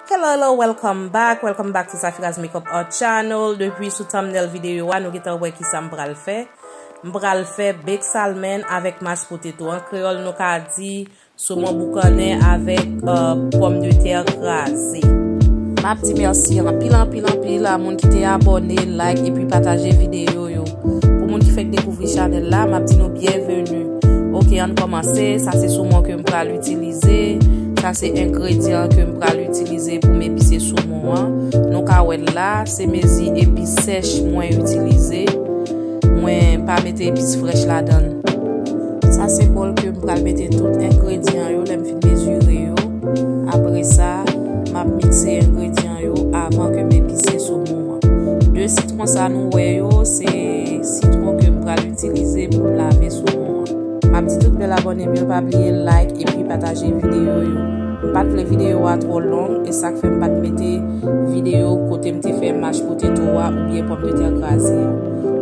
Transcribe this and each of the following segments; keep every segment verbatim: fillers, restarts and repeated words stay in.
Hello, hello, welcome back, welcome back to Safiras Makeup Art Channel. Depi sou thumbnail videyo a, nou gentan wè kisa m pral fè. M pral fè baked salmon avèk mashed potato. An kreyòl, nou ka di somon boukannen avèk, euh, pòmdetè kraze. M ap di mèsi anpil, anpil, anpil a moun ki te abòne, like, epi pataje videyo yo. Pou moun ki fèk dekouvri chanèl la, m ap di nou byenveni. Ok, ann kòmanse. Sa se somon ke m pral itilize. Sa se engredyan ke m pral itilize pou m epise somon an. Nou ka wè l la, se mezi epis sèch mwen itilize. Mwen pa mete epis frèch ladan l. Sa se bòl ke m pral mete tout engredyan yo lè m fin mezire yo. Apre sa, m ap mikse engredyan yo avan ke m epise somon an. De sitwon sa nou wè yo, se sitwon ke m pral itilize pou m lave somon an. M ap di tout bèl abòne m yo, pa bliye like epi pataje videyo yo. M pa t vle videyo a twò long, e sa k fè m pa t mete videyo kote m te fè mashed potato a oubyen pòmdetè kraze a.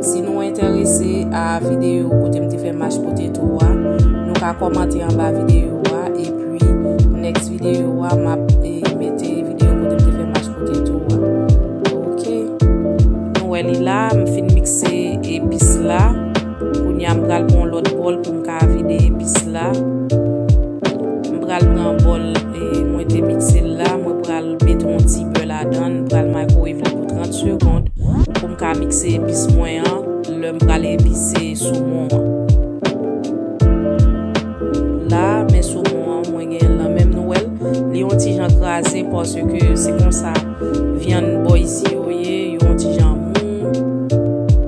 Si nou enterese a videyo kote m te fè mashed potato a, nou ka kòmante anba videyo a, epi next videyo a, m ap, e, mete videyo kote m te fè mashed potato a. Ok. Nou wè li la, m fin mikse epis la. Kounye a, m pral pran yon lòt bòl pou m ka vide epis la. M pral pran bòl, e, mwen te mikse l la, mwen pral mete yon ti bè ladan l, m pral microwave li pou trant segonn pou m ka mikse epis mwen an, lè m pral epise somon an. La, men somon an, mwen genyen l nan men m, nou wè l, li yon ti jan kraze paske se konsa vyann bò isi yo ye, yo yon ti jan mou,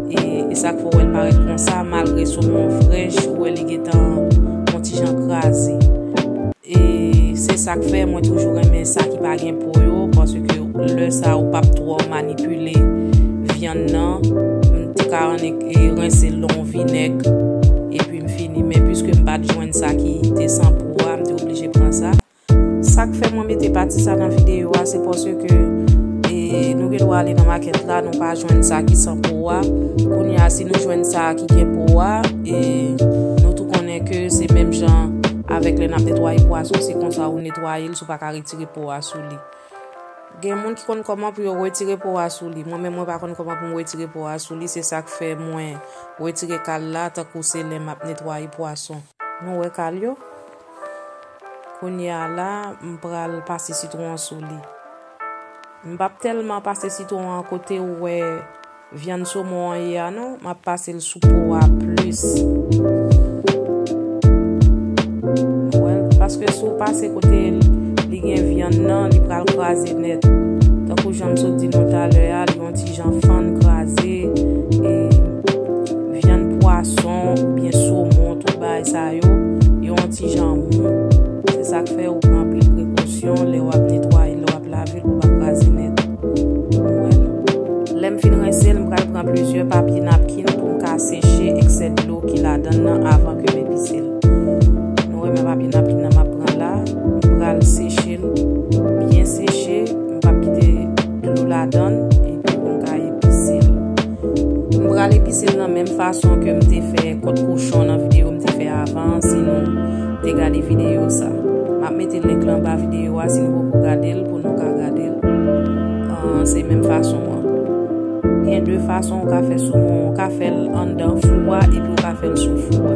e, e sa k fè w wè l parèt konsa, malgre somon frèch, ou wè li gentan yon ti jan kraze. E se sa k fè mwen toujou renmen sa ki pa gen po yo, paske lè sa ou p ap twò manipile vyann nan. M te ka annik, e, rense l nan yon vinèg, epi m fini. Men piske m pa t jwenn sa ki te san po a, m te oblije pran sa. Sa k fè mwen mete pati sa nan videyo a, se paske, e, nou gen dwa ale nan makèt la, nou pa jwenn sa ki san po a. Kounye a, si nou jwenn sa ki gen po a, e, nou tou konnen ke se menm jan avèk lè n ap netwaye pwason, se konsa ou netwaye l, si w pa ka retire po a sou li. Gen moun ki konn kòman pou yo retire po a sou li. Mwen menm, mwen pa konn kòman pou m retire po a sou li. Se sa k fè mwen retire kal la, tankou se lè m ap netwaye pwason. Nou wè kal yo. Kounye a la, m pral pase sitwon an sou li. M p ap tèlman pase sitwon an kote ou wè vyann somon an ye a non, m ap pase l sou po a plis. Ou wè l? Paske si w pase kote li gen vyann nan, li pral kraze nèt. Tankou jan m sot di nou talè a, li yon ti jan fann kraze, e, vyann pwason oubyen somon, tout bagay sa yo, yo yon ti jan mou. Se sa k fè ou pran anpil prekosyon lè w ap netwaye, lè w ap lave l pou pa kraze nèt. Ou wè l? Lè m fin rense l, m pral pran plizyè papye napkin pou m ka seche eksè dlo ki ladan l nan avan ke m epise l. Nou wè men papye napkin nan m ap pran la, m pral seche l, byen seche, m p ap kite dlo ladan l, epi pou m ka epise l. M pral epise l nan menm fason ke m te fè kòt kochon nan videyo m te fè avan, si nou te gade videyo sa. M ap mete link lan anba videyo a, si nou poko gade l, pou nou ka gade l. Ah, se menm fason an. Gen de fason ou ka fè somon, ou ka fè l anndan fou a, epi ou ka fè l sou fou a.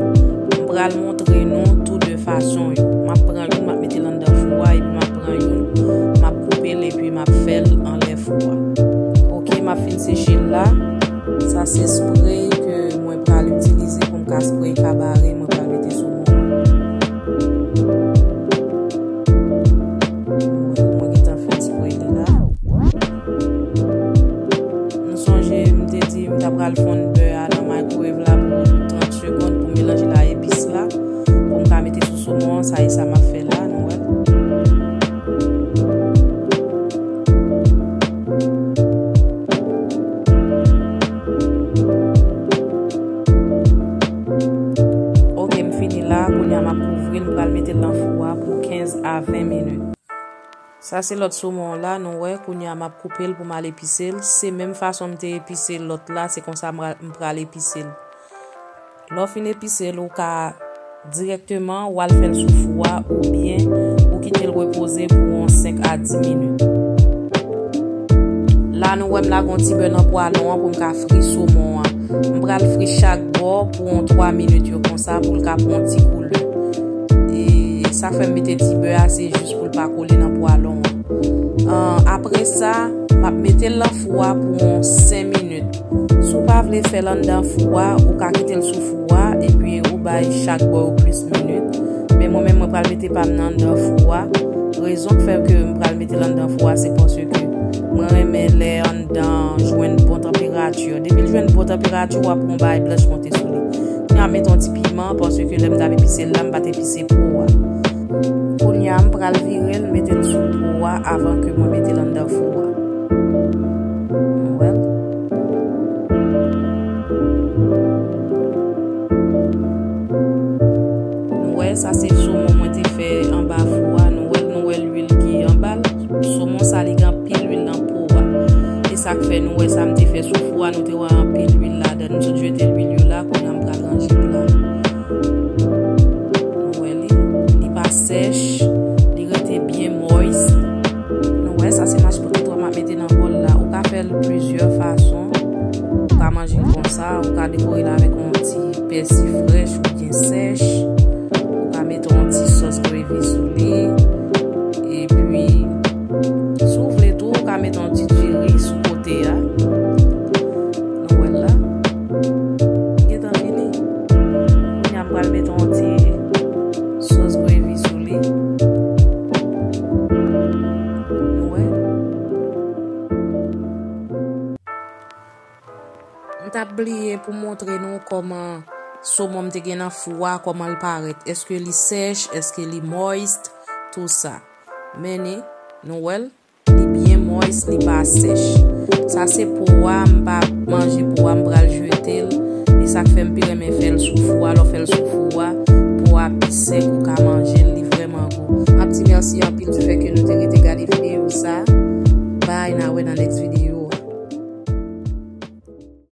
M pral montre nou tou de fason yo. M ap pran youn, m ap mete l anndan fou a, epi m ap pran youn, m ap koupe l, epi m ap fè l anlè fou a. Ok, m ap fin seche l la. Sa se spray ke mwen pral itilize pou m ka spray kabare mwen pral mete sou mwen. Mwen gentan fin spray li la. Nou sonje m te di m ta pral fonn bè a nan microwave la pou trant segonn pou melanje l a epis la. Pou m ka mete sou somon an, sa e sa m ap fè la, nou wè. Ok, m fini la, kounye a m ap kouvri l, m pral mete l nan fou a pou kenz a ven minit. Sa se lòt somon an la, nou wè, kounye a m ap koupe l pou m al epise l. Se menm fason m te epise lòt la, se konsa m pral, m pral epise l. Lè w fin epise l, ou ka dirèkteman ou al fè l sou fou a oubyen ou kite l repoze pou yon senk a dis minit. Nou wè m lage yon ti bè nan pwalon an pou m ka fri somon an. M pral fri chak bò pou yon twa minit yo konsa pou l ka pran yon ti koulè. E sa fè m mete ti bè a, se jis pou l pa kole nan pwalon an. An, apre sa, m ap mete l nan fou a pou yon senk minit. Si w pa vle fè l anndan fou a, ou ka kite l sou fou a, epi ou bay chak bò yo plis minit. Men mwen menm, mwen pral mete pa m nan anndan fou a. Rezon k fè ke m pral mete l anndan fou a, se paske mwen renmen lè anndan jwenn bon tanperati. Depi l jwenn bon tanperati, w ap wè yon bagay blanch monte sou li. Kounye a, mete yon ti piman, paske lè m t ap epise l la, m pa t epise po a. Kounye a, m pral vire l, mete l sou po a avan ke mwen mete l anndan fou a. Nou wè l? Nou wè, sa se somon mwen te fè anba fou a. Nou wè l, nou wè lwil ki anba l. Somon sa, li gen anpil lwil nan po a. E sa k fè nou wè sa m te fè sou fou a, nou te wè anpil lwil ladan l. M sot jete lwil yo la, kounye a m pral ranje pla. Nou wè li, li pa sèch, li rete byen moist. Nou wè, sa se mash potato a m ap mete nan bòl la. Ou ka fè l plizyè fason. Ou ka manje l konsa, ou ka dekore l avèk yon ti pèsi frèch oubyen sèch. Ou ka mete yon ti sòs gravy sou li. Epi, si w vle tou, ou ka mete yon ti diri sou kote a. Nou wè l la. Gentan fini. Kounye a m pral mete yon ti sòs gravy sou li. Nou wè. M t ap bliye pou montre nou kòman somon m te gen nan fou a, kòman l parèt. Èske li sèch, èske li moist, tou sa. Men ni, nou wè l, li byen moist, li pa sèch. Sa se po a, m pa manje po a, m pral jete l. E sa k fè m pi renmen fè l sou fou a, lè w fè l sou fou a, po a pi sèk, ou ka manje l, li vrèman gou. M ap di mèsi anpil.